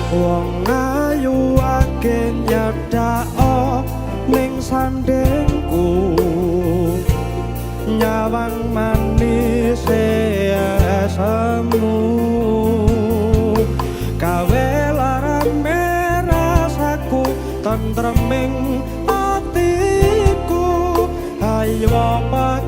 Wong ayu ake nyedako ning sandingku, nyawang manis esemu gawe larane rasaku, tentreming atiku. Ayo.